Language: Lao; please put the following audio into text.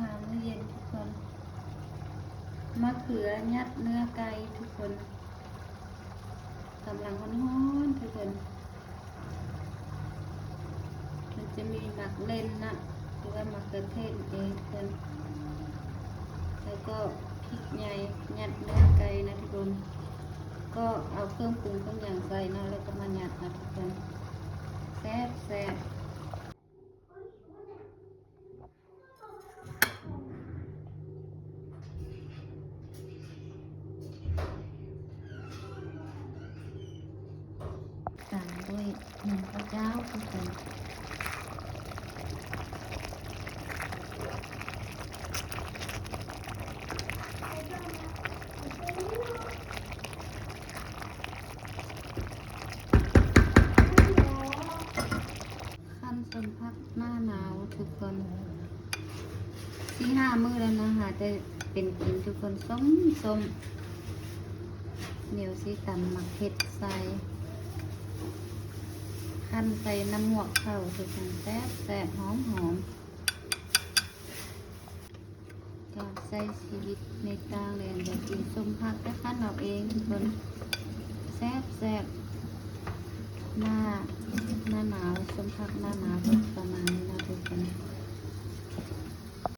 ຫາມື້ເຢັນທຸກຄົນ. ມະເຂືອຍັດເນື້ອໄກ່ທຸກຄົນ. ກຳລັງຮ້ອນໆ ທຸກຄົນ. ມັນຈະມີໝາກເລັ່ນນະ ຫຼືວ່າໝາກເຂືອເທດເອງທຸກຄົນ. ແລ້ວກໍພິກໃຫຍ່ຍັດເນື້ອໄກ່ນະທຸກຄົນ. ກໍເອົາເຄື່ອງປຸງເຄື່ອງຫຍັງໃສ່ເນາະ ແລ້ວກໍມາຍັດນະທຸກຄົນ. ແຊບໆ. ຕາມດ້ວຍໜຶ້ງເຂົ້າເຈົ້າຄືກັນ. ຂັ້ນສົ້ມຜັກໜ້າໜາວທຸກຄົນ. ສີ່ຫ້າມື້ແລ້ວນະ ຫາແຕ່ເປັນກິນທຸກຄົນ. ສົ້ມໆ ດຽວຊິຕຳໝາກເຜັດໃສ່ ຄັ້ນໃສ່ນ້ຳໝວກເຂົ້າທຸກຄົນ. ແຊບໆ ຫອມໆ. ການໃຊ້ຊີວິດໃນຕ່າງແດນ ແບບກິນສົ້ມຜັກກະຄັ້ນເອົາເອງທຸກຄົນ. ແຊບໆ ໜ້າ ໜ້າໜາວ ສົ້ມຜັກໜ້າໜາວປະມານນີ້ເນາະທຸກຄົນ.